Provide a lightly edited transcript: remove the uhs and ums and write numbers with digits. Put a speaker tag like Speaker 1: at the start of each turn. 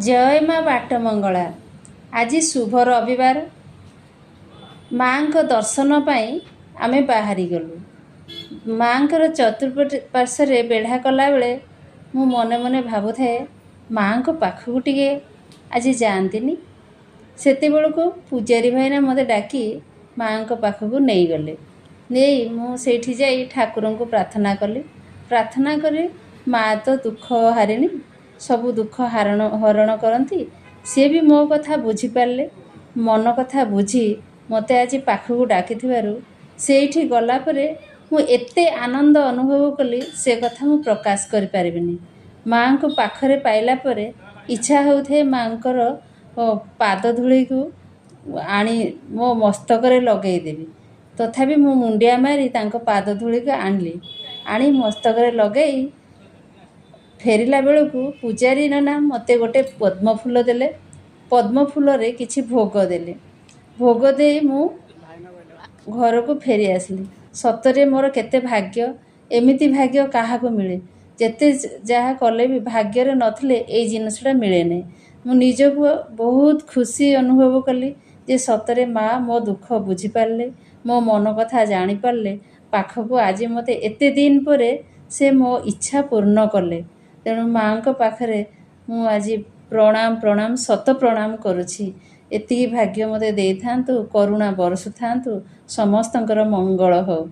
Speaker 1: ଜୟ ମା ବାଟମଙ୍ଗଳା। ଆଜି ଶୁଭ ରବିବାର। ମାଆଙ୍କ ଦର୍ଶନ ପାଇଁ ଆମେ ବାହାରିଗଲୁ। ମାଆଙ୍କର ଚତୁଃପାର୍ଶ୍ୱରେ ବେଢ଼ା କଲାବେଳେ ମୁଁ ମନେ ମନେ ଭାବୁଥାଏ, ମାଆଙ୍କ ପାଖକୁ ଟିକେ ଆଜି ଯାଆନ୍ତିନି। ସେତେବେଳକୁ ପୂଜାରୀ ଭାଇନା ମୋତେ ଡାକି ମାଆଙ୍କ ପାଖକୁ ନେଇଗଲେ। ନେଇ ମୁଁ ସେଇଠି ଯାଇ ଠାକୁରଙ୍କୁ ପ୍ରାର୍ଥନା କଲି। ପ୍ରାର୍ଥନା କରି, ମାଆ ତ ଦୁଃଖ ହାରିଣୀ, ସବୁ ଦୁଃଖ ହରଣ କରନ୍ତି। ସିଏ ବି ମୋ କଥା ବୁଝିପାରିଲେ। ମନ କଥା ବୁଝି ମୋତେ ଆଜି ପାଖକୁ ଡାକିଥିବାରୁ ସେଇଠି ଗଲା ପରେ ମୁଁ ଏତେ ଆନନ୍ଦ ଅନୁଭବ କଲି, ସେ କଥା ମୁଁ ପ୍ରକାଶ କରିପାରିବିନି। ମାଆଙ୍କୁ ପାଖରେ ପାଇଲା ପରେ ଇଚ୍ଛା ହେଉଥାଏ ମାଆଙ୍କର ପାଦ ଧୂଳିକୁ ଆଣି ମୋ ମସ୍ତକରେ ଲଗେଇଦେବି। ତଥାପି ମୁଁ ମୁଣ୍ଡିଆ ମାରି ତାଙ୍କ ପାଦ ଧୂଳିକୁ ଆଣିଲି। ଆଣି ମସ୍ତକରେ ଲଗେଇ ଫେରିଲା ବେଳକୁ ପୂଜାରୀ ନନା ମୋତେ ଗୋଟେ ପଦ୍ମ ଫୁଲ ଦେଲେ। ପଦ୍ମ ଫୁଲରେ କିଛି ଭୋଗ ଦେଲେ। ଭୋଗ ଦେଇ ମୁଁ ଘରକୁ ଫେରି ଆସିଲି। ସତରେ ମୋର କେତେ ଭାଗ୍ୟ! ଏମିତି ଭାଗ୍ୟ କାହାକୁ ମିଳେ? ଯେତେ ଯାହା କଲେ ବି ଭାଗ୍ୟରେ ନଥିଲେ ଏଇ ଜିନିଷଟା ମିଳେନି। ମୁଁ ନିଜକୁ ବହୁତ ଖୁସି ଅନୁଭବ କଲି ଯେ ସତରେ ମା' ମୋ ଦୁଃଖ ବୁଝିପାରିଲେ, ମୋ ମନ କଥା ଜାଣିପାରିଲେ। ପାଖକୁ ଆଜି ମୋତେ ଏତେ ଦିନ ପରେ ସେ ମୋ ଇଚ୍ଛା ପୂର୍ଣ୍ଣ କଲେ। ତେଣୁ ମାଆଙ୍କ ପାଖରେ ମୁଁ ଆଜି ପ୍ରଣାମ, ପ୍ରଣାମ, ଶତ ପ୍ରଣାମ କରୁଛି। ଏତିକି ଭାଗ୍ୟ ମୋତେ ଦେଇଥାନ୍ତୁ, କରୁଣା ବରସୁଥାନ୍ତୁ, ସମସ୍ତଙ୍କର ମଙ୍ଗଳ ହେଉ।